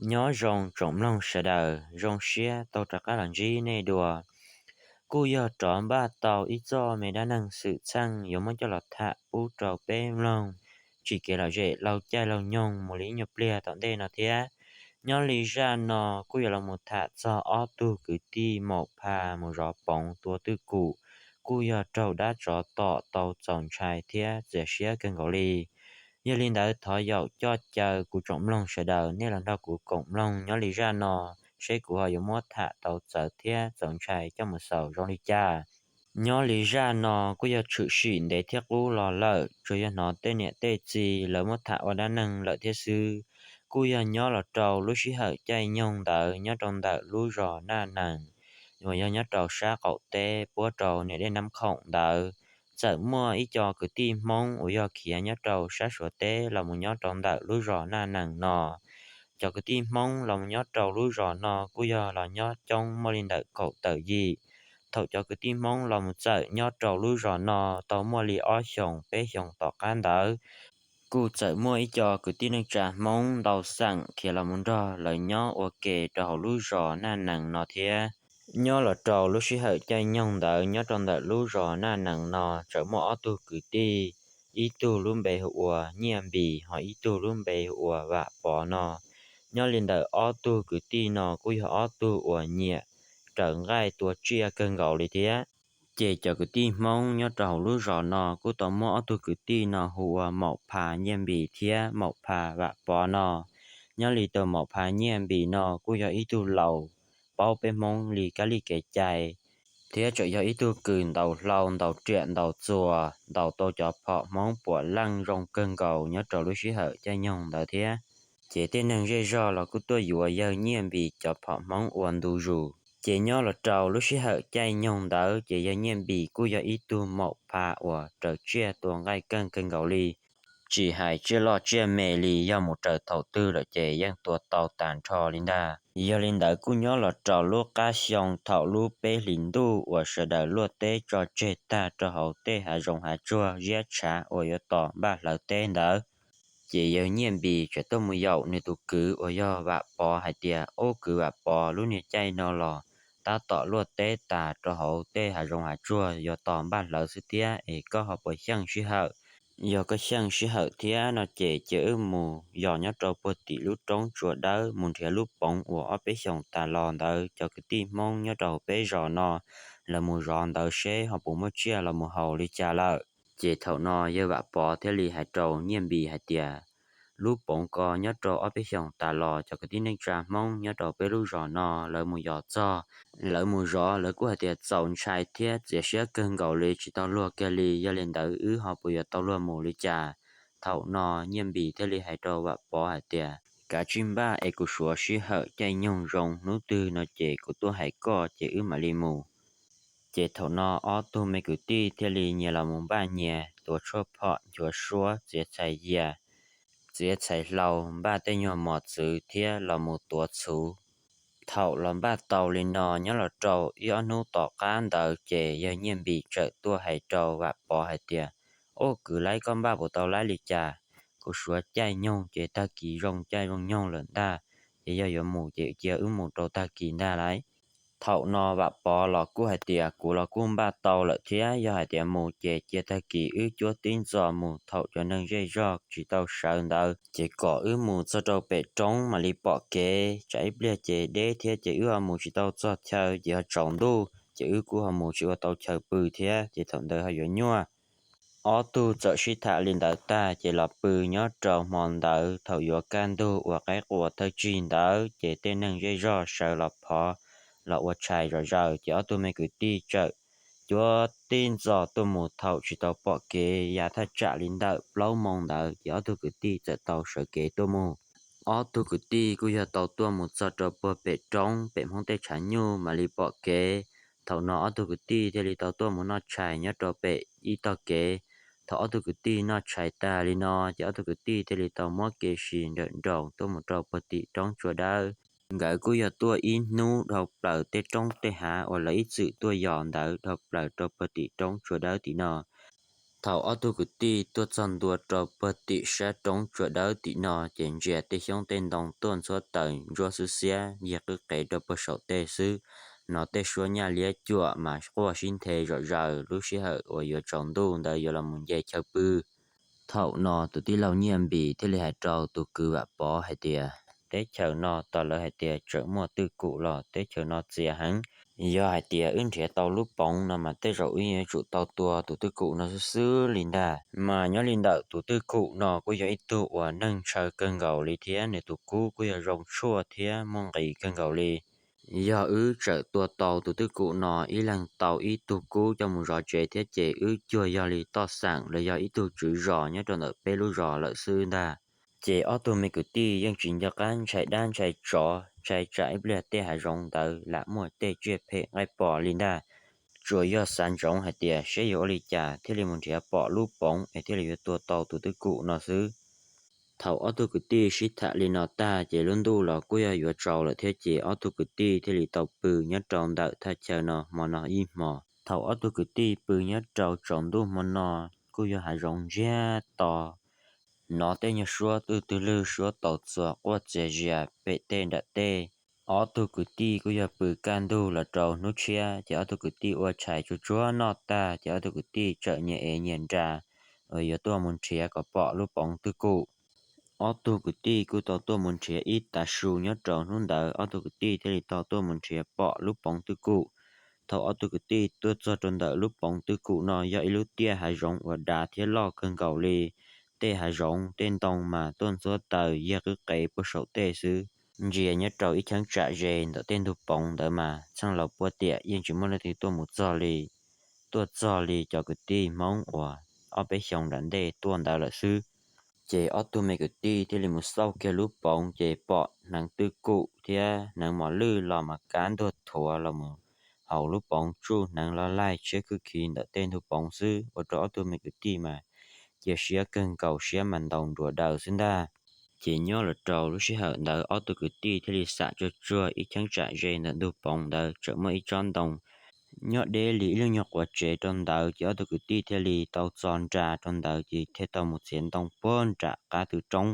Nyob zoo tsoom mloog sawv daws, zoo siab tau rov qab los ntsib nej dua. Kuj yog rov npaj tau ib txoj me dab neeg xwm txheej yuav muab coj los tham pub rau peb mloog tsim kev lom zem laug caij laug nyoog mus li ib nyuag pliag tom ntej no thiab. Nyob li zaj no kuj yuav los mus tham txog ob tug kwv tij maum pha mus zov poov tua twj kum, kuj yog raug dab tsov tom tau txaus ntshai thiab txias siab kawg nkaus li. Yog li ntawd thov yaum coj caw kuv tsoom mloog sawv daws nej los nrog kuv koom mloog nyob li zaj no, seb kuv ho yuav muab tham tau txawv thiab txaus ntshai coj mus xaus zoo li cas. Nyob li zaj no kuj yog tshwm sim ntev thiab qub los lawm, tsuas yog hnov tej niam tej txiv lawv muab tham ua dab neeg lawm thiab xwb. Kuj yog nyob los rau lub sij hawm caij nyoog ntawd nyob rau ntawm lub zos Naj Nees, uas yog nyob rau sab qaum teb puab rau niam dej Nab Khoom ntawd, txawm muaj ib co kwv tij Hmoob uas yog khiav nyob rau sab Suav teb los mus nyob rau ntawm lub zos Naj Nees no. Cov kwv tij Hmoob los mus nyob rau lub zos no kuj yog los nyob coob muaj li ntawm kaum tawm yim. Thaum cov kwv tij Hmoob los mus txawm nyob rau lub zos no tau muaj li ob xyoos peb xyoos tom qab ntawd, kuj txawm muaj ib co kwv tij neej tsa Hmoob ntau xeem khiav los mus nrog lawv nyob ua ke rau hauv lub zos Naj Nees no thiab. Nyob los rau lub sij hawm caij nyoog ntawd nyob rau ntawm lub zos Naj Nees no txawm muaj ob tug kwv tij, ib tug lub npe hu ua Nyiaj Npis ho ib tug lub npe hu ua Vam Pov no. Nyob li ntawm ob tug kwv tij no kuj yog ob tug uas nyiam raws nqaij tua tsiaj kawg nkaus li thiab. Ces cov kwv tij Hmoob nyob rau hauv lub zos no kuj tau muab ob tug kwv tij no hu ua Maum Pha Nyiaj Npis thiab Maum Pha Vam Pov no. Nyob li tus Maum Pha Nyiaj Npis no kuj yog ib tug laus paub peb Hmoob li kab li kev cai, thiab tseem yog ib tug kws ntaus hlau ntaus riam ntaus txuas ntaus tau cov phom Hmoob puav leej zoo kawg nkaus nyob rau lub sij hawm caij nyoog ntawd thiab. Ces tej neeg zej zog los kuj tuaj yuav yawg Nyiaj Npis cov phom Hmoob ua ntu zus. Ces nyob los rau lub sij hawm caij nyoog ntawd ces yawg Nyiaj Npis kuj yog ib tug Maum Pha uas raws tsiaj tua nqaij keej kawg nkaus li. Tsis hais tsiaj loj tsiaj me li, yog mus raws thaum twg lawm ces yeej tua tau tas nrho li ntag. Yog li ntawd kuj nyob los rau lub qab xyoo thaum lub peb hlis ntuj uas sawv daws luaj teb tso tseg tag rau hauv tej hav zoov hav tsuag ziab tshav uas yuav tos npaj hlawv teb ntawd, ces yawg Nyiaj Npis tseem tuaj mus yaum nws tus kwv uas yog Vam Pov hais tias, Ub kwv Vam Pov, lub niag caij no los tab tom luaj teb tas rau hauv tej hav zoov hav tsuag yuav tos npaj hlawv xwb thiab es koj ho puas xyeej sij hawm? Yog koj xyeej sij hawm thiab no ces cia wb mus yos nyob rau puag tim lub roob tsua dawb mus nrhiav lub poov uas ob peb xyoos tas los ntawd cov kwv tij Hmoob nyob rau hauv peb zos no lawv mus zov ntawd seb ho puas muaj tsiaj los mus haus li cas lawm. Ces thaum no yawg Vam Pov thiaj li hais rau Nyiaj Npis hais tias, Lub poov ko nyob rau ob peb xyoos tas los cov kwv tij neej tsa Hmoob nyob rau peb lub zos no lawv mus yos txog, lawv mus zov lawv kuj hais tias txaus ntshai thiab txias siab kawg nkaus li tsis tau luag kiag li. Yog li ntawd wb ho puas yuav tau luag mus li cas? Thaum no Nyiaj Npis thiaj li hais rau Vam Pov hais tias, Kav tsij npaj es kuv suav sij hawm caij nyoog zoo, hnub twg no ces kuv tuaj hais koj ces wb mam li mus. Ces thaum no ob tug me kwv tij thiaj li nyias los mus npaj nyias, tuav tshuaj phom, nchuav suab, txiav txhais yias, txiav txhais hlau, npaj tej nyuag mos txwv thiab los mus tuav txhuv. Thaum los npaj tau li no nyob los rau ib ob hnub tom qab ntawd ces yawg Nyiaj Npis txawm tuaj hais rau Vam Pov hais tias, Ub kwv Laib, koj npaj puas tau laib li cas? Kuv suav caij nyoog ces tag kis zoo caij zoo nyoog lawm ntag, ces yog yuav mus ces cia wb mus rau tag kis ntag lauj. Thaum no Vam Pov los kuj hais tias, Kuv los kuj npaj tau lawm thiab, yog hais tias mus ces cia tag kis wb cuab tib ntxo mus, thaum cov neeg zej zog tsis tau sawv ntawd ces kom wb mus txog rau pem roob mam li pom kev, tsam ib pliag ces deb thiab ces wb ho mus tsis tau txog chaw ces ho tsaus ntuj ces wb kuj ho mus tsis ua tau chaw pw thiab ces thaum ntawd ho yuav nyuaj. Ob tug txawm sib tham li ntawd tag ces los pw nyob rau hmo ntawd. Thaum yuav kaj ntug uas qaib qua thawj tsig ntawd ces tej neeg zej zog sawv los phov los ua tshais zom zaws ces ob tug me kwv tij txawm cuab tib ntxo tuaj mus. Thaum tsis tau pom kev, yav thaj tsam li ntawm plaub moo ntawd ces ob tug kwv tij txawm tau sawv kev tuaj mus. Ob tug kwv tij kuj yog tau tuaj mus txog rau puag pem roob pem Hmoob tej tshav nyuj mam li pom kev. Thaum no ob tug kwv tij thiaj li tau tuaj mus noj tshais nyob rau pem ib tog kev. Thaum ob tug kwv tij noj tshais tag li no ces ob tug kwv tij thiaj li tau muab kev sib nrawm nroos tuaj mus rau puag tim roob tsua dawb. Nkawd kuj yog tuaj ib hnub dhau plaws tej roob tej hav uas lawv ib txwm tuaj yos ntawd dhau plaws rau puag tim roob tsua dawb tim no. Thaum ob tug kwv tij tuaj txog ntua rau puag tim sab roob tsua dawb tim no ces ntsia tej xyoob tej ntoo tuaj ntxhuab taws ntsuab xwb xiab yig qwb qev rau puag saum tej xwb. Hnov tej suab nyaj liab cuam mas quaj sib nthe zom zaws, lub sij hawm uas yuav tsaus ntuj ntawd yuav los mus nce chaw pw. Thaum no tus tij laug Nyiaj Npis thiaj li hais rau tus kwv Vam Pov hais tias, teb chaws no tos lawv hais tias tseem muaj twj kum los teb chaws no txias heev. Yog hais tias wb nrhiav tau lub poov no mas tej zaum wb yuav tsum tau tua tus twj kum no xwb xwb li ntag. Mas nyob li ntawm tus twj kum no kuj yog ib tug uas neeg ntshaw kawg nkaus li thiab nws tus kub kuj yog zoo tshuaj thiab muaj nqis kawg nkaus li. Yog wb tseem tua tau tus twj kum no ib leeg tau ib tug kub coj mus zov tsev thiab ces wb cuag yog li toj xeem los yog ib tug tswv zos nyob rau ntawm peb lub zos lawm xwb ntag. Ces ob tug me kwv tij yeej tsis nco qab ntshai dab ntshai tsov, ntshai tsam ib pliag tej hav zoov ntawd lam muaj tej tsiaj phem nqaij pom li ntag. Tsuas yog xav ntsoov hais tias seb yuav ua li cas thiaj li mus nrhiav pom lub poov es thiaj li yuav tua tau tus twj kum no xwb. Thaum ob tug kwv tij sib tham li no tag ces lub ntuj los kuj yog yuav tsaus lawm thiab ces ob tug kwv tij thiaj li tau pw nyob rau ntawm thaj chaw no hmo no ib hmos. Thaum ob tug kwv tij pw nyob rau tsaus ntuj hmo no kuj yog hav zoov ntsiag to, hnov tej nyuag suab twj twg lwg suab tau txuas quaj txias zias pem tej nram tej. Ob tug kwv tij kuj yog pw kaj ntug los rau hnub tshiab ces ob tug kwv tij ua tshais tsuag tsuag noj tag ces ob tug kwv tij txawm nyias ev nyias nra uas yuav tuaj mus nrhiav kom pom lub poov twj kum. Ob tug kwv tij kuj tau tuaj mus nrhiav ib tav su nyob rau hnub ntawd ob tug kwv tij thiaj li tau tuaj mus nrhiav pom lub poov twj kum. Thaum ob tug kwv tij tuaj txog rau ntawm lub poov twj kum no yog ib lub tiaj hav zoov uas dav thiab loj kawg nkaus li. Tej hav zoov tej ntoo mas tuaj ntxhuab taws yig qwb qev puag saum tej xwb. Ntsia nyob rau ib cheeb tsam ze ntawm tej ntug poov ntawd mas txheej laus puag tiam yeej tsis muaj leej twg tuaj mus txog li. Tuaj txog li cov kwv tij Hmoob uas ob peb xyoos nram ntej tuaj ntawd lawm xwb. Ces ob tug me kwv tij thiaj li mus xauj kiag lub poov ces pom hneev twj kum thiab hneev mos lwj los mas kab ntuag thuav los mus hauv lub poov tsuj hneev los laig tshiab khwj khi ntawm tej ntug poov xwb ua rau ob tug me kwv tij mas cia siab kawg nkaus siab mas ntaus nruas daws xwb ntag. Ces nyob los rau lub sij hawm ntawd ob tug kwv tij thiaj li xam tsuag tsuag ib cheeb tsam ze ntawm ntug poov ntawd tseem muaj ib tsob ntoo nyob deb li ib lub nyuag quav tsev rau ntawd ces ob tug kwv tij thiaj li tau txo nra rau ntawd ces thiaj tau mus txiav ntoo puag nram qab tw roob.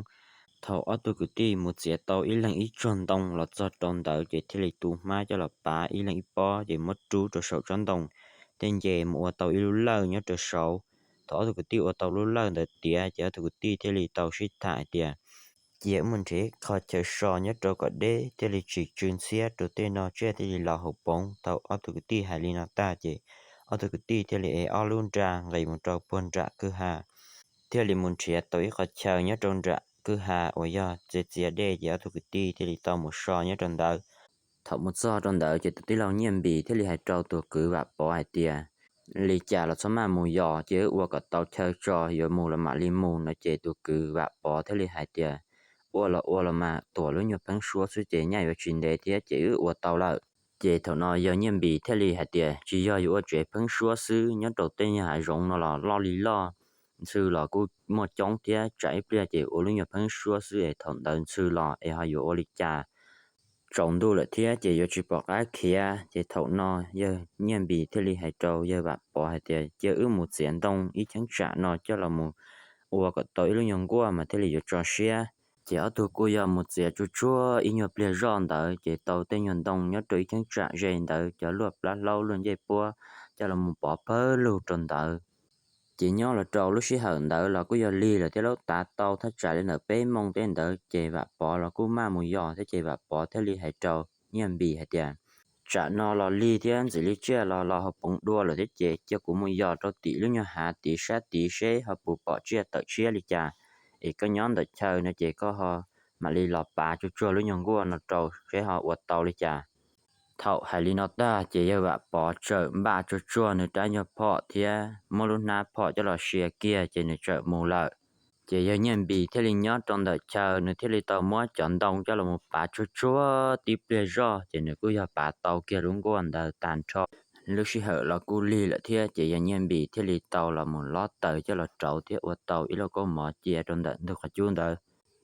Thaum ob tug kwv tij mus txiav tau ib leeg ib tsuag ntoo los txog rau ntawd ces thiaj li tu hmab coj los pav ib leeg ib pob ces muab rub rau saum tsob ntoo, tej nce mus ua tau ib lub lawj nyob rau saud. Thaum ob tug kwv tij ua tau lub lawj ntawd tiav ces ob tug kwv tij thiaj li tau sib tham hais tias, cia wb mus nrhiav qhov chaw so nyob rau kom deb thiaj li tsis tsw ntxhiab rau tej no tsiaj thiaj li los hauv poov. Thaum ob tug kwv tij hais li no tag ces ob tug kwv tij thiaj li ev ob lub nra nqis mus rau puag nram kwj ha, thiaj li mus nrhiav tau ib qhov chaw nyob rau nram kwj ha uas yog txiav txiav dej ces ob tug kwv tij thiaj li tau mus so nyob rau ntawd. Thaum mus txog rau ntawd ces tus tij laug Nyiaj Npis thiaj li hais rau tus kwv Vam Pov hais tias, li cas los txhob maj mus yos, cia wb ua kom tau chaw tso, yuav mus los mam li mus no ces tus kwv Vam Pov thiaj li hais tias, ua los ua los mas tuam lub nyuag pheeb suab xwb ces nyaj yuav tsis ntev thiab ces wb ua tau lawm. Ces thaum no yawg Nyiaj Npis thiaj li hais tias, tsis yog yuav ua tsev pheeb suab xwb, nyob rau tej nyuag hav zoov no los loj li loj, ntxhw los kuj muaj coob thiab, tsam ib pliag ces ua lub nyuag pheeb suab xwb es thaum ntawd ntxhw los es ho yuav ua li cas. Tsaus ntuj lawm thiab ces yuav tsis pom qab khiav. Ces thaum no yawg Nyiaj Npis thiaj li hais rau yawg Vam Pov hais tias, cia wb mus txiav ntoo ib cheeb tsam no coj los mus ua kom tau ib lub nyuag nkuaj mas thiaj li yuav tso siab. Ces ob tug kuj yog mus txiav tsuag tsuag ib nyuag pliag zoj ntawd ces tau tej nyuag ntoo nyob rau ib cheeb tsam ze ntawd cov luaj plab hlaub luaj ncej puab coj los mus pov pawg lug rau ntawd. Ces nyob los rau lub sij hawm ntawd los kuj yog lig lawm thiab, lub tav tau thaj tsam li ntawm peb moos tej ntawd ces Vam Pov los kuj maj mus yos thiab ces Vam Pov thiaj li hais rau Nyiaj Npis hais tias, tsam no los lig thiab ntxim li tsiaj los los hauv poov dua lawm thiab ces cia kuv mus yos rau tim lub nyuag hav tid sab tid seb ho puas pom tsiaj tawm tshiab li cas, es koj nyob ntawm chaw no ces koj ho mam li los pav tsuag tsuag lub nyuag nkuaj no rau seb ho ua tau li cas. Thaum hais li no tag ces yawg Vam Pov txawm npaj tsuag tsuag nws rab nyuag phom thiab muab lub hnab phom coj los sia kiag ces nws txawm mus lawm. Ces yawg Nyiaj Npis thiaj li nyob rau ntawm chaw, nws thiaj li tau muab cov ntoo coj los mus pav tsuag tsuag tib pliag zoj ces nws kuj yog pav tau kiag lub nkuaj ntawd tag nrho. Lub sij hawm los kuj lig lawm thiab ces yawg Nyiaj Npis thiaj li tau los mus lob taws coj los rauv thiab ua tau ib lauj kaub mov cia rau ntawm ntug qhov cub ntawd.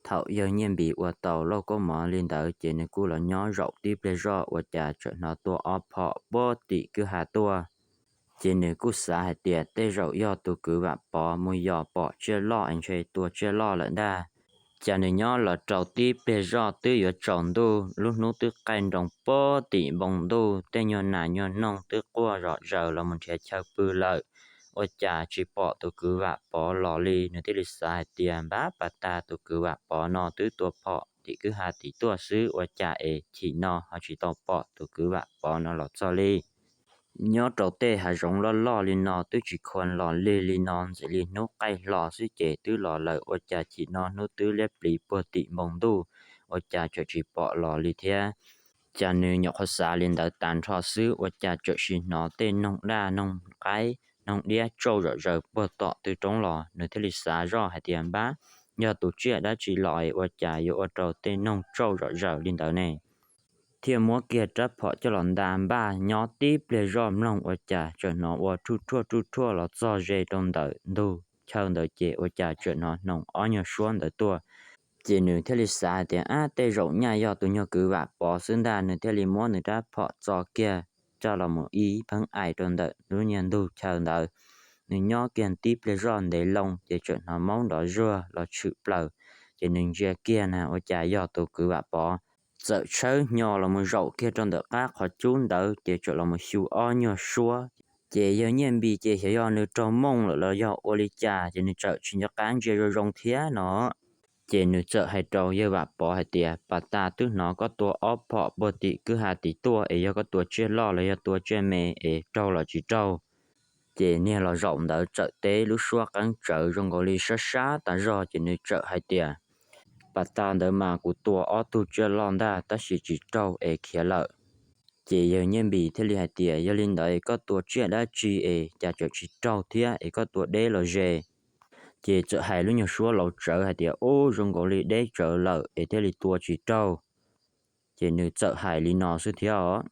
Thaum yawg Nyiaj Npis ua tau lauj kaub mov li ntawd ces nws kuj los nyob zaum tib pliag zoj ua cas txawm hnov tuaj ob phom puag tim kwj ha tuaj. Ces nws kuj xav hais tias tej zaum yog tus kwv Vam Pov mus yos pom tsiaj loj es ntshe tua tsiaj loj lawm ntag. Ces nws nyob los rau tib pliag zoj twb yuav tsaus ntuj, lub hnub twb qaij nroos puag tim npoo ntuj, tej nyuag nas nyuag noog twb quaj zom zaws los mus nrhiav chaw pw lawm, ua cas tsis pom tus kwv Vam Pov los li. Nws thiaj li xav hais tias npab pas tas tus kwv Vam Pov no twb tua phom tim kwj ha tim tuaj xwb, ua cas es chim no ho tsis tau pom tus kwv Vam Pov no los txog li. Nyob rau tej hav zoov loj loj li no twb tsis khuam los lig li no, ntxim li hnub qaij hlo xwb ces twb los lawm, ua cas chim no hnub twb liab pliv puag tim npoo ntuj, ua cas tseem tsis pom los li thiab. Ces nws nyuam qhuav xav li ntawd tas nrho xwb, ua cas tseem sim hnov tej noog daj noog qaib noog diab tsauj zom zaws puag tom tw roob los. Nws thiaj li xav zoj hais tias npab, yog tus tsiaj dab tsi los es ua cas yuav ua rau tej noog tsauj zom zaws li ntawd ne? Thiaj muab kiag rab phom coj los nta npaj nyob tib pliag zoj mloog, ua cas tseem hnov ua rhuj rhuaj rhuj rhuaj los txog ze rau ntawm ntug chaw ntawd, ces ua cas tseem hnov hnoos ob nyuag suab ntawd tuaj. Ces nws thiaj li xav hais tias ab, tej zaum nyaj yog tus nyuag kwv Vam Pov xwb ntag. Nws thiaj li muab nws rab phom txo kiag coj los mus ib pheeb ais rau ntawm lub nyuag ntug chaw ntawd. Nws nyob kiag tib pliag zoj ntev loo ces tseem hnov maub nrov zuag los tshwm plaws. Ces nws ntsia kiag na, ua cas yog tus kwv Vam Pov txawm tshawb hnyo los mus zaum kiag rau ntawm qab qhov cub ntawd, ces txawm los mus xyu ob nyuag suab. Ces yawg Nyiaj Npis ces xyov yog nws raug mooj lawm los yog ua li cas, ces nws txawm tsis nco qab ntsia zoo zoo thiab no. Ces nws txawm hais rau yawg Vam Pov hais tias pas tas twb hnov koj tua ob phom puag tim kwj ha tim tuaj, es yog koj tua tsiaj loj los yog tua tsiaj me es raug los tsis raug? Ces niag los zaum ntawd txawm teb lub suab qeeb tsawv zoo nkaus li sab sab tas zog, ces nws txawm hais tias pas tas ntawd mas kuv tua ob tug tsiaj loj ntag tab sis tsis raug es khiav lawm. Ces yawg Nyiaj Npis thiaj li hais tias yog li ntawd koj tua tsiaj dab tsi es cas txawm tsis raug thiab, es koj tua deb los ze? Ces txawm hais lub nyuag suab laus tsawv hais tias ub, zoo nkaus li deb tsawv lawm es thiaj li tua tsis raug. Ces nws txawm hais li no xwb thiab os.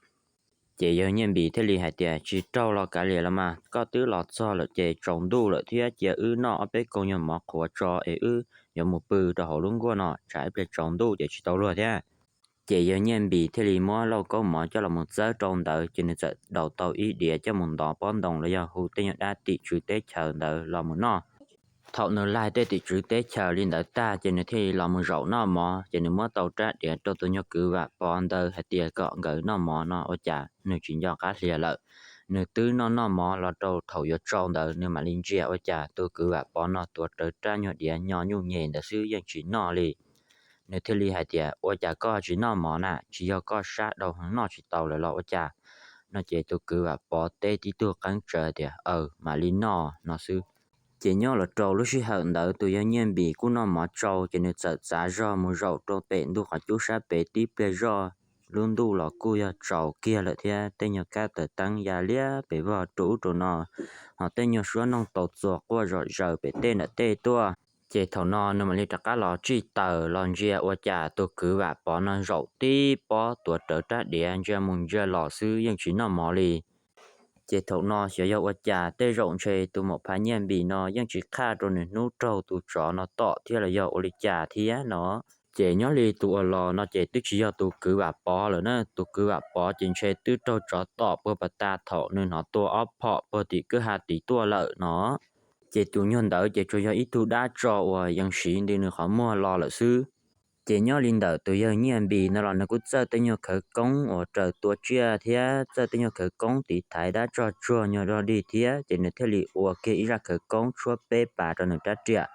Ces yawg Nyiaj Npis thiaj li hais tias tsis raug los kav liam los mas, koj twb los txog lawm ces tsaus ntuj lawm thiab, cia wb noj ob peb kaug nyuag mov qhuav tso es wb yuav mus pw rau hauv lub nkuaj no, tsam ib pliag tsaus ntuj ces tsis tau luag thiab. Ces yawg Nyiaj Npis thiaj li muab lauj kaub mov coj los mus txawb rau ntawd, ces nws txawm daus tau ib diav coj mus ntov pob ntoo los yog hu tej nyuag dab tim tswv teb chaws ntawd los mus noj. Thaum nws laig tej tim tswv teb chaws li ntawd tag, ces nws thiaj li los mus zaum noj mov, ces nws muab tau rab diav rau tus nyuag kwv Vam Pov ntawd hais tias kom nkawd noj mov no, ua cas nws tsis nco qab hlias lawm. Nws twb noj noj mov los rau thaum yuav tsaus ntawd, nws mam li ntsia ua cas tus kwv Vam Pov no tuav rawv rab nyuag diav nyo nyuj nyem ntawd xwb yeej tsis noj li. Nws thiaj li hais tias ua cas koj tsis noj mov na, tsis yog koj sab dau heev noj tsis tau lawm los ua cas? No ces tus kwv Vam Pov teb tib tug qeeb tsawv tias aws, mam li noj no xwb. Ces nyob los rau lub sij hawm ntawd tus yawg Nyiaj Npis kuj noj mov tsau, ces nws txawm txav zog mus zaum rau pem ntug qhov cub sab pem tib pliag zoj. Lub ntuj los kuj yog tsaus kiag lawm thiab, tej nyuag kab taws teeb ya liab pes vog rau ub rau no, ho tej nyuag suab noog tau txuas quaj zom zaws pem tej nram tej tuaj. Ces thaum no nws mam li rov qab los tsij taws los ntsia ua cas tus kwv Vam Pov no zaum tib pob tuav rawv rab diav ntsia mus ntsia los xwb yeej tsis noj mov li. Ces thaum no xyov yog ua cas tej zaum ntshe tus maum phav Nyiaj Npis no yeej tsis qhaj rau nws hnub raug tus tsov no tom thiab los yog ua li cas thiab no. Ces nyob li tus uas los no ces twb tsis yog tus kwv Vam Pov lawm na, tus kwv Vam Pov ces ntshe twb raug tsov tom puag pas tas thaum nws hnov tua ob phom puag tim kwj ha tid tuaj lawm no. Ces tus nyuag ntawd ces tsuas yog ib tug dab tso uas yees siv nti nws qhov muag los lawm xwb. Ces nyob li ntawm tus yawg Nyiaj Npis no los nws kuj txawj tej nyuag khawv koob uas raws tua tsiaj thiab txawj tej nyuag khawv koob tiv thaiv dab tsog tsuag nyuag dog dig thiab, ces nws thiaj li ua kiag ib zaj khawv koob tshuab peb pas rau nws rab riam.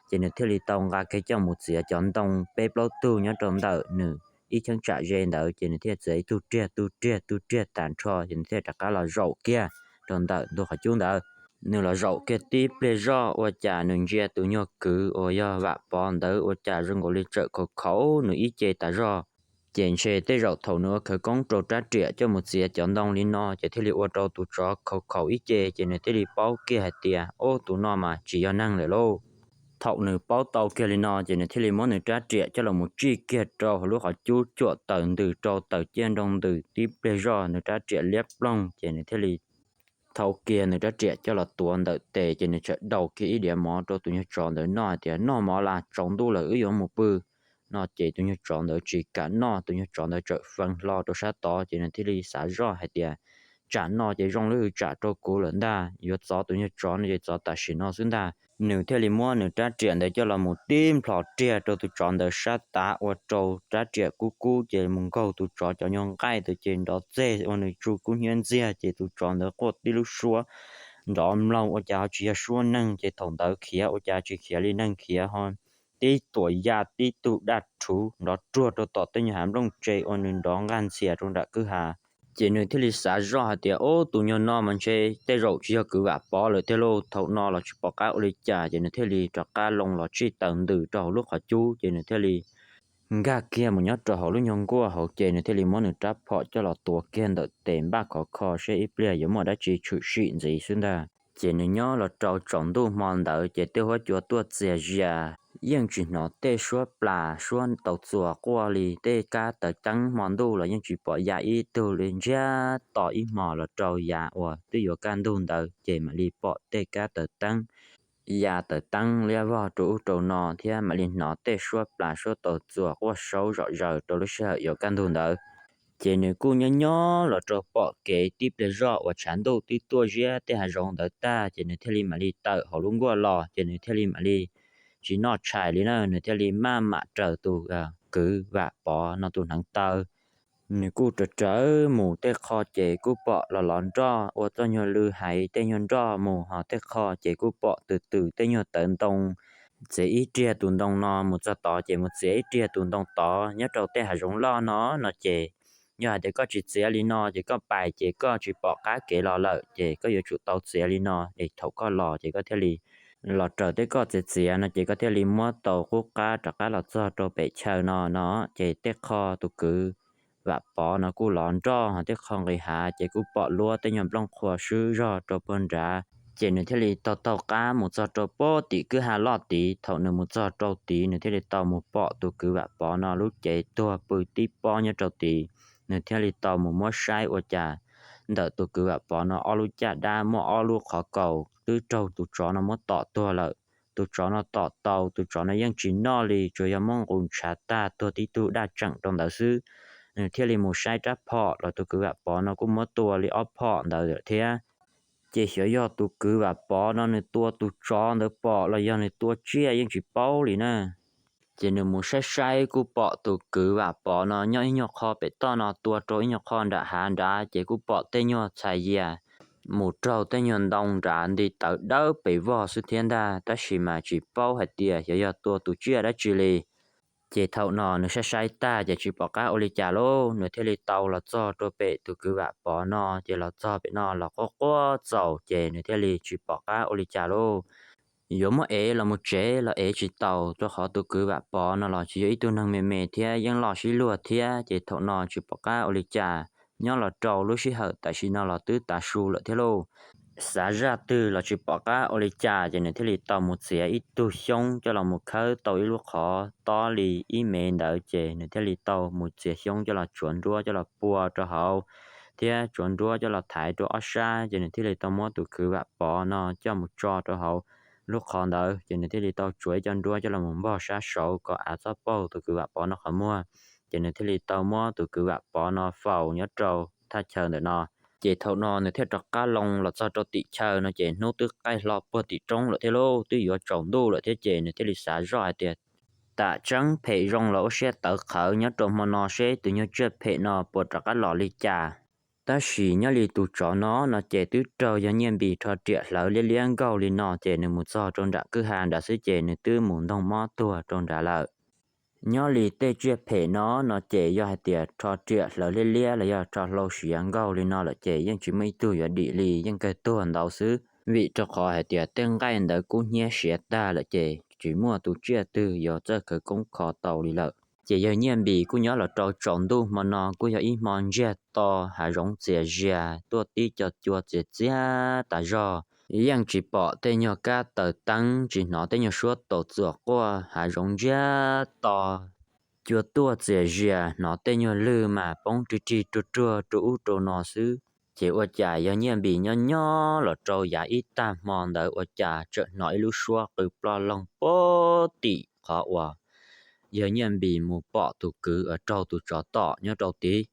Ces nws thiaj li tau nqa kiag coj mus txiav cov ntoo peb plaub tug nyob rau ntawm nws ib cheeb tsam ze ntawd, ces nws thiaj txiav ib tug riag tug riag tug riag tas nrho, ces nws thiaj rov qab los zaum kiag rau ntawm ntug qhov cub ntawd. Nws los zaum kiag tib pliag zoj ua cas nws ntsia tus nyuag kwv uas yog Vam Pov ntawd ua cas zoo nkaus li txawm khaus khaus nws ib ce tas zog. Ces ntshe tej zaum thaum nws ua khawv koob rau rab riam coj mus txiav cov ntoo li no ces thiaj li ua rau tus tsov khaus khaus ib ce, ces nws thiaj li paub kiag hais tias ub, tus no mas tsis yog neeg lawm lauj. Thaum nws paub tau kiag li no ces nws thiaj li muab nws rab riam coj los mus tsij kiag rau hauv lub qhov cub cuam taws ntws rau taws ciaj nroo ntws tib pliag zoj nws rab riam liab ploog, ces nws thiaj li thau kiag nws rab riam coj los tuav ntawm tes, ces nws txawm daus kiag ib diav mov rau tus nyuag tsov ntawd noj hais tias noj mov las, tsaus ntuj lawm wb yuav mus pw no. Ces tus nyuag tsov ntawd tsis kam noj, tus nyuag tsov ntawd txawm feev hlo rau sab tod, ces nws thiaj li xav zoj hais tias tsam no ces zoo li tsam rau kuv lawm ntag, yuav txov tus nyuag tsov no ces txov tam sim no xwb ntag. Nws thiaj li muab nws rab riam ntawd coj los mus tib nplhos riag rau tus tsov ntawd sab tav ua rau rab riam kub kub ces mus nkaug tus tsov cov nyuag nqaij ntawd ces nrov txeg ua nws tsuj kub hnyiab ntxiag ces tus tsov ntawd quaj tib lub suab nrov mloog ua cas ho tsis yog suab neeg ces thaum ntawd khiav ua cas tsis khiav li neeg khiav ho tib tuam ya tib tug daj rhuv nrov ruag rau tom tej nyuag hav nplooj tse ua nws nrov nqaj ntxias rau nram kwj ha. Ces nws thiaj li xav zoj hais tias, Ub, tus nyuag no mas ntshe tej zaum tsis yog kwv Vam Pov lawm tiag lauj, thaum no los tsis pom qab ua li cas. Ces nws thiaj li rov qab loo los tsij taws ntws rau hauv lub qhov cub, ces nws thiaj li nkag kiag mus nyob rau hauv lub nyuag nkuaj hauv, ces nws thiaj li muab nws rab phom coj los tuav kiag ntawm tes npaj khov kho seb ib pliag yuav muaj dab tsi tshwm sim ntxiv xwb ntag. Ces nws nyob los rau tsaus ntuj hmo ntawd ces tej huab cua tuaj txias zias, yeej tsis hnov tej suab plas suab taus txuas quaj li, tej kab taws teeb hmo ntuj los yeej tsis pom ya ib tug li. Ntsiag to ib hmos los rau yav uas twb yuav kaj ntug ntawd ces mam li pom tej kab taws teeb ya taws teeb liab vog rau ub rau no thiab mam li hnov tej suab plas suab taus txuas quaj saub zom zaws rau lub sij hawm yuav kaj ntug ntawd. Ces nws kuj nyob nyob los rau pom kev tib pliag zoj uas tshav ntuj twb tuaj ziab tej hav zoov ntawd tag, ces nws thiaj li mam li tawm hauv lub nkuaj los, ces nws thiaj li mam li tsis noj tshais li na, nws thiaj li maj mam raws tus kwv Vam Pov no tus hneev taw. Nws kuj raws raws mus tej qho ces kuj pom los lov nroj ua txoj nyuag lw hais tej nyuag nroj mus, ho tej qho ces kuj pom tus twm tej nyuag tawv ntoo. Txiav ib riag tus ntoo no mus txog tod ces mus txiav ib riag tus ntoo tod nyob rau tej hav zoov loj no no ces yog hais tias koj tsis txiav li no ces koj pais ces koj tsis pom qab kev los lawm, ces koj yuav tsum tau txiav li no es thaum koj los ces koj thiaj li los raws tej koj txiav txiav no ces koj thiaj li muab tau qub qab rov qab los txog rau pem chaw no no. Ces tej qho tus kwv Vam Pov no kuj lov nroj ho tej qho nqis hav ces kuj pom luab tej nyuag nplooj qhuav swb zog rau puag nrad. Ces nws thiaj li taug taug qab mus txog rau puag tim kwj ha loj tid. Thaum nws mus txog rau tid nws thiaj li tau mus pom tus kwv Vam Pov no lub cev tuag pw tib pob nyob rau tid. Nws thiaj li tau mus muab saib ua cas ntawm tus kwv Vam Pov no ob lub caj dab muaj ob lub qhov kaus twb raug tus tsov no muab tom tuag lawm. Tus tsov no tom tau, tus tsov no yeej tsis noj li, tsuas yog muab nqus ntshav tag tuag tib tug daj tseem rau ntawd xwb. Nws thiaj li mus saib rab phom los tus kwv Vam Pov no kuj muab tua li ob phom ntawd thiab. Ces xyov yog tus kwv Vam Pov no nws tua tus tsov ntawd pom los yog nws tua tsiaj yeej tsis paub li na. Ces nws mus saib saib kuj pom tus kwv Vam Pov no nyob ib nyuag qho pem toj no tua rau ib nyuag qho nram hav nrad, ces kuj pom tej nyuag txhais yias mus raug tej nyuag ntoo nrad nti tawv dawb pes vog xwb thiab ntag, tab sis mas tsis paub hais tias xyov yog tua tus tsiaj dab tsi li. Ces thaum no nws saib saib tag ces tsis pom qab ua li cas lauj, nws thiaj li tau los txog rau pem tus kwv Vam Pov no, ces los txog pem no los quaj quaj txaus, ces nws thiaj li tsis pom qab ua li cas lauj. Yuav muab ev los mus tsev los ev tsis taus, rau qhov tus kwv Vam Pov no los tsis yog ib tug neeg me me thiab yeej loj sib luag thiab, ces thaum no tsis pom qab ua li cas. Nyob los rau lub sij hawm tam sim no los twb tav su lawm thiab lauj. Xav zaj twg los tsis pom qab ua li cas, ces nws thiaj li tau mus txiav ib tug xyoob coj los mus khawb tau ib lub qhov tob li ib mev ntawd, ces nws thiaj li tau mus txiav xyoob coj los tsuav nruab coj los pua rau hauv, thiab tsuav nruab coj los thaiv rau ob sab, ces nws thiaj li tau muab tus kwv Vam Pov no coj mus tso rau hauv lub qhov ntawd, ces nws thiaj li tau tsuav ib co nruab coj los mus npog sab saud kom av txhob paug tus kwv Vam Pov no qhov muag. Ces nws thiaj li tau muab tus kwv Vam Pov no faus nyob rau thaj chaw ntawm no. Ces thaum no nws thiaj rov qab loo los txog rau tim chaw no, ces hnub twb qaij hlo puag tim roob lawm thiab lauj, twb yuav tsaus ntuj lawm thiab, ces nws thiaj li xav zoj hais tias tam tseeb phem zoo los ua siab tawv qhawv nyob rau hmo no seb tus nyuag tsiaj phem no puas rov qab los li cas. Tab sis nyob li tus tsov no no ces twb raug yawg Nyiaj Npis rho riam hlawv liab liab nkaug li no, ces nws mus txog rau nram kwj ha nrad xwb ces nws twb mus ntoog mob tuag rau nrad lawm. Nyob li tej tsiaj phem no no ces yog hais tias rho riam hlawv liab liab los yog rho hlau siav nkaug li no lawm ces yeej tsis muaj ib tug yuav dim li, yeej kawg tuag ntau xwb, vim rau qhov hais tias tej nqaij ntawd kub hnyiab siav tag lawm ces tsis muaj tus tsiaj twg yuav txawj khawv koob kho tau li lawm. Ces yawg Nyiaj Npis kuj nyob los rau tsaus ntuj hmo no kuj yog ib hmo ntsiag to, hav zoov txias zias tuaj tib co cua txias txias tas zog, yeej tsis pom tej nyuag kab taws teeb, tsis hnov tej nyuag suab taus txuas quaj, hav zoov ntsiag to. Cua tuaj txias zias, hnov tej nyuag lwg mas poob rig rig ruag ruag rau ub rau no xwb. Ces ua cas yawg Nyiaj Npis nyob nyob los rau yav ib tag hmo ntawd ua cas tseem hnov ib lub suab qw ploj loog puag tim qhov uas yawg Nyiaj Npis mus pom tus kwv uas raug tus tsov tom nyob rau tid.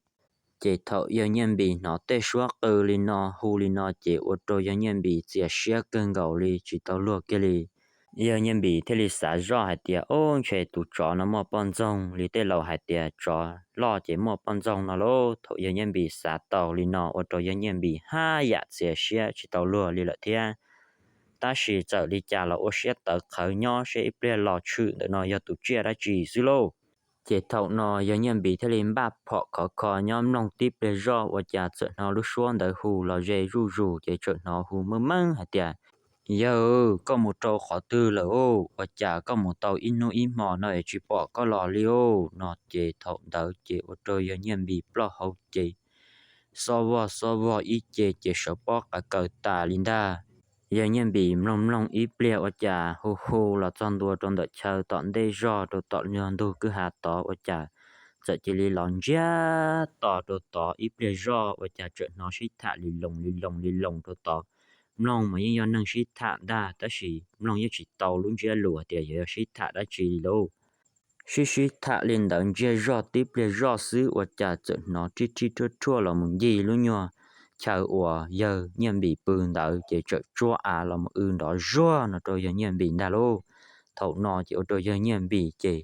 Ces thaum yawg Nyiaj Npis hnov tej suab qw li no hu li no ces ua rau yawg Nyiaj Npis txias siab kawg nkaus li tsis tau luag kiag li. Yawg Nyiaj Npis thiaj li xav zoj hais tias, Ub, ntshe tus tsov no muaj poj ntxoog li tej laus hais tias tsov loj ces muaj poj ntxoog no lauj. Thaum yawg Nyiaj Npis xav tau li no ua rau yawg Nyiaj Npis haj yam txias siab tsis tau luag li lawm thiab. Tab sis txawm li cas los ua siab tawv qhawv nyob seb ib pliag los tshwm ntawm no yog tus tsiaj dab tsi xwb lauj. Ces thaum no yawg Nyiaj Npis thiaj li npaj phom khov kho nyob mloog tib pliag zoj ua cas txawm hnov lub suab ntawd hu los ze zuj zus ces txawm hnov hu meej meej hais tias, Yawg, koj mus rau qhov twg lawm ua cas koj mus tau ib hnub ib hmo no es tsis pom koj los li os? No ces thaum ntawd ces ua rau yawg Nyiaj Npis plaub hau ces xob vog xob vog ib ce ces sawv pob qav kaws tas li ntag. Yawg Nyiaj Npis mloog mloog ib pliag ua cas hu hu los txog ntua rau ntawm chaw tom ntej zog rau tom nyuag ntug kwj ha tod ua cas txawm cia li los ntsiag to rau tod ib pliag zoj ua cas txawm hnov sib tham li loos li loos li loos rau tod. Mloog mas yeej yog neeg sib tham ntag tab sis mloog yeej tsis tau lub ntsiab lus tias yuav yog sib tham dab tsi li lauj. Sib sib tham li ntawd ntsiag zog tib pliag zoj xwb ua cas txawm hnov rhib rhib rhuaj rhuaj los mus ncig lub nyuag chaw uas yawg Nyiaj Npis pw ntawd ces txawm tsuab av los mus w nrov zuag no rau yawg Nyiaj Npis ntag lauj. Thaum no ces ua rau yawg Nyiaj Npis ces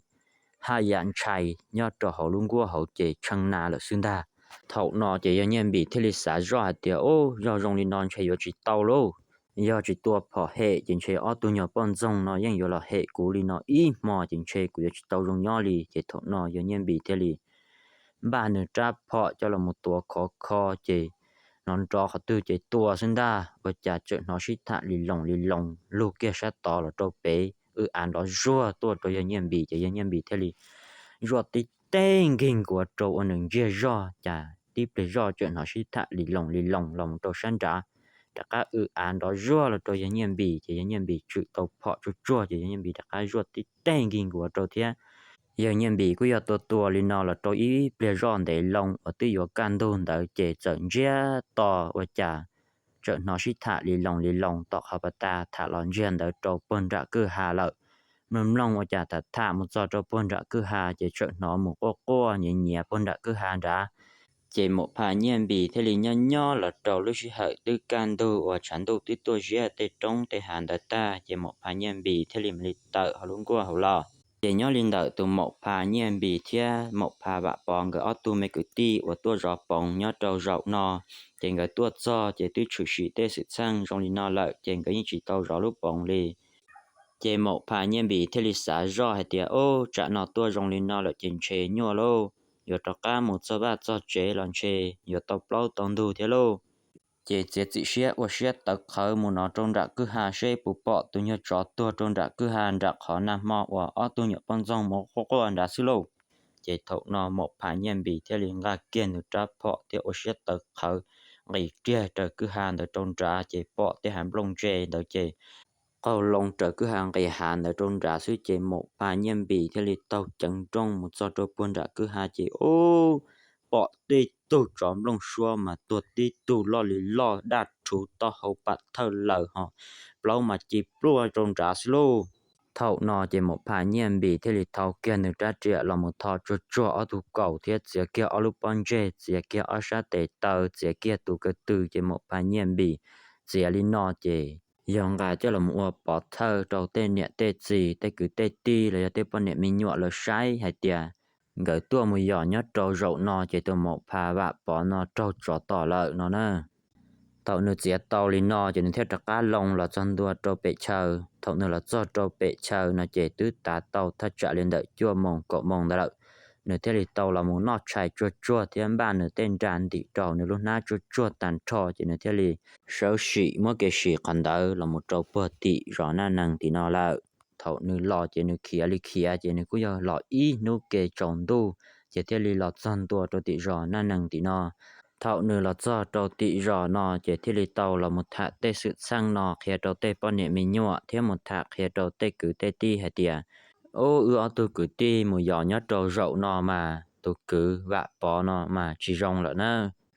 haj yam ntshai nyob rau hauv lub nkuaj hauv ces tshee na lawm xwb ntag. Thaum no ces yawg Nyiaj Npis thiaj li xav zoj hais tias, Ub, yog zoo li no ntshe yuav tsis tau lauj. Yog tsis tua phom hem ces ntshe ob tug nyuag poj ntxoog no yeej yuav los hem kuv li no ib hmo ces ntshe kuv yuav tsis tau zoo nyob li. Ces thaum no yawg Nyiaj Npis thiaj li npaj nws rab phom coj los mus tuav khov kho ces hnov nrov qhov twg ces tua xwb ntag ua cas txawm hnov sib tham li loos li loos lug kiag sab tod los rau pem w av nrov zuag tuaj rau yawg Nyiaj Npis ces yawg Nyiaj Npis thiaj li zuaj tib teg nkig nkuav rau ua nws ntsiag zog cas tib pliag zoj txawm hnov sib tham li loos li loos los mus rau sab nrad, rov qab w av nrov zuag los rau yawg Nyiaj Npis ces yawg Nyiaj Npis tshwm tau phom tsuag tsuag ces yawg Nyiaj Npis rov qab zuaj tib teg nkig nkuav rau thiab. Yawg Nyiaj Npis kuj yog tua tua li no los rau ib pliag zoj ntev loo uas twb yuav kaj ntug ntawd ces txawm ntsiag to ua cas txawm hnov sib tham li loos li loos tom qhov pas tas tham los ntsiag ntawd rau puag nram kwj ha lawm. Mloog mloog ua cas tham tham mus txog rau puag nram kwj ha ces txawm hnov mus quaj quaj nyiav nyiav puag nram kwj ha nrad. Ces Maum Phas Nyiaj Npis thiaj li nyob nyob los rau lub sij hawm twb kaj ntug uas tshav ntuj twb tuaj ziab tej roob tej hav ntawd tag ces Maum Phas Nyiaj Npis thiaj li mam li tawm hauv lub nkuaj hauv los. Ces nyob li ntawm tus Maum Phas Nyiaj Npis thiab Maum Phas Vam Pov nkawd ob tug me kwv tij uas tuaj zov poov nyob rau zaum no, ces nkawd tuaj txog ces twb tshwm sim tej xwm txheej zoo li no lawm ces nkawd yeej tsis tau zov lub poov li. Ces Maum Phas Nyiaj Npis thiaj li xav zoj hais tias, Ub, tsam no tuaj zoo li no lawm ces ntshe nyuaj lauj, yuav rov qab mus txog vaj txog tsev los ntshe yuav tau plaub tau ntug thiab lauj. Ces txiav txim siab ua siab tawv qhawv mus no rau nram kwj ha seb puas pom tus nyuag tsov tuag rau nram kwj ha nram qhov nag hmo uas ob tug nyuam poj ntxoog mus quaj quaj nrad xwb lauj. Ces thaum no Maum Phas Nyiaj Npis thiaj li nqa kiag nws rab phom thiab ua siab tawv qhawv nqis kiag raws kwj ha ntawd rau nrad ces pom tej hav nplooj ntse ntawd ces qaug loo raws kwj ha nqis hav ntawd rau nrad xwb ces Maum Phas Nyiaj Npis thiaj li taug ceev nrooj mus txog rau puag nram kwj ha ces ub, pom tib tug tsov nplooj suab mas tuag tib tug loj li loj daj rhuv taub hau pam thawj laws ho plaub mas ci pluaj rau nrad xwb lauj. Thaum no ces Maum Phas Nyiaj Npis thiaj li thau kiag nws rab riam los mus tho tsuag tsuag ob tug kaus thiab txiav kiag ob lub pob ntseg, txiav kiag ob sab tes taw, txiav kiag tus kaw tw ces Maum Phas Nyiaj Npis txiav li no ces yog nqa coj los ua pov thawj rau tej niam tej txiv tej kwv tej tij los yog tej poj niam me nyuam lawv saib hais tias nkawd tuaj mus yos nyob rau zaum no ces tus Maum Phas Vam Pov no raug tsov tom lawm no na. Thaum nws txiav tau li no ces nws thiaj rov qab loo los txog ntua rau pem chaw. Thaum nws los txog rau pem chaw no ces twb tav tau thaj tsam li ntawm cuaj moos kaum moos ntawd lawm. Nws thiaj li tau los mus noj tshais tsuag tsuag thiab npaj nws tej nra ntim rau nws lub hnab tsuag tsuag tag nrho ces nws thiaj li sawv sim muab kev sim qhov ntawd los mus rau puag tim zos Naj Neeg tim no lawm. Thaum nws los ces nws khiav li khiav ces nws kuj yog los ib hnub ke tsaus ntuj ces thiaj li los txog ntua rau tim zos Naj Neeg tim no. Thaum nws los txog rau tim zos no ces thiaj li tau los mus tham tej xwm txheej no qhia rau tej poj niam me nyuam thiab mus tham qhia rau tej kwv tej tij hais tias, Ub, wb ob tug kwv tij mus yos nyob rau zaum no mas tus kwv Vam Pov no mas tsis zoo lawm na,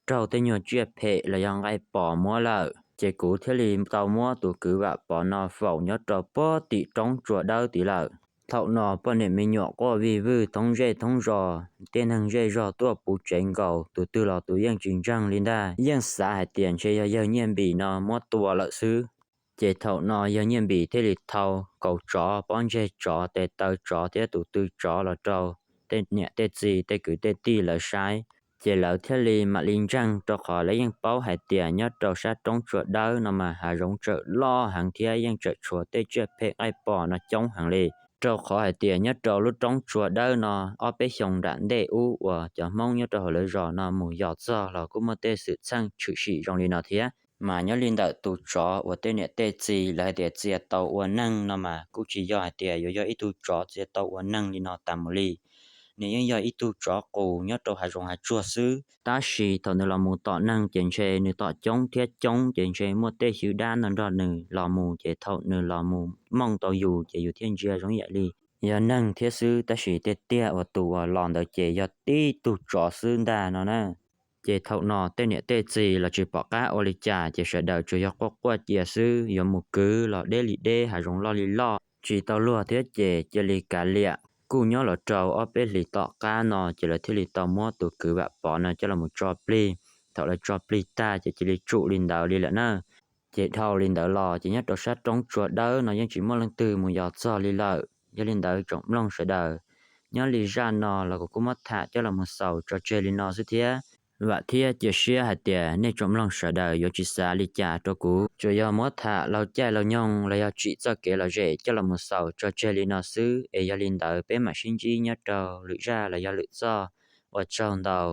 raug tej nyuag tsiaj phem los yog nqaij pos muab lawm ces kuv thiaj li tau muab tus kwv Vam Pov no faus nyob rau puag tim roob tsua dawb tid lawm. Thaum no poj niam me nyuam quaj vij vwj thoob zej thoob zos, tej neeg zej zog tuaj puv tsev nkaus, tus twg los tus yeej tsis ntseeg li ntag, yeej xav hais tias ntshe yog yawg Nyiaj Npis no muab tua lawm xwb. Ces thaum no yawg Nyiaj Npis thiaj li thau kaus tsov, pob ntseg tsov, tes taw tsov thiab tus tw tsov los rau tej niam tej txiv tej kwv tej tij lawv saib. Ces lawv thiaj li mam li ntseeg, rau qhov lawv yeej paub hais tias nyob rau sab roob Tsua Dawb no mas hav zoov tseem loj heev thiab yeej tseem tshuav tej tsiaj phem nqaij pom no coob heev li. Rau qhov hais tias nyob rau lub roob Tsua Dawb no, ob peb xyoo nram ntej ub uas cov Hmoob nyob rau hauv lawv zos no mus yos txog los kuj muaj tej xwm txheej tshwm sim zoo li no thiab. Mas nyob li ntawm tus tsov uas tej niam tej txiv lawv hais tias txia tau ua neeg no mas kuj tsis yog hais tias yuav yog ib tug tsov txia tau ua neeg li no tas mus li. Nws yeej yog ib tug tsov qus nyob rau hav zoov hav tsuag xwb, tab sis thaum nws los mus tom neeg ces ntshe nws tom coob thiab coob, ces ntshe muaj tej xyw dab no nrog nws los mus, ces thaum nws los mus mooj tau yus ces yus thiaj ntsia zoo yam li yog neeg thiab xwb, tab sis tiag tiag uas tus uas los ntawd ces yog tib tug tsov xwb ntag no na. Ces thaum no tej niam tej txiv los tsis pom qab ua li cas, ces sawv daws tsuas yog quaj quaj cia xwb, yuav mus kwv los deb li deb, hav zoov loj li loj, tsis tau luag thiab ces cia li kav liam. Kuj nyob los rau ob peb hlis tom qab no ces lawv thiaj li tau muab tus kwv Vam Pov no coj los mus tso plig. Thaum lawv tso plig tag ces cia li tsum li ntawd li lawm na. Ces dhau li ntawd los ces nyob rau sab roob Tsua Dawb no yeej tsis muaj leej twg mus yos txog li lawm. Yog li ntawd tsoom mloog sawv daws, nyob li zaj no los kuv kuj muab tham coj los mus xaus tso tseg li no xwb thiab. Vam thiab cia siab hais tias nej tsoom mloog sawv daws yuav tsis xav li cas rau kuv, tsuas yog muab tham laug caij laug nyoog los yog tsim txoj kev lom zem coj los mus xaus tso tseg li no xwb. Es yog li ntawd peb mam sib ntsib nyob rau lwm zaj los yog lwm txoj. Ua tsaug ntau.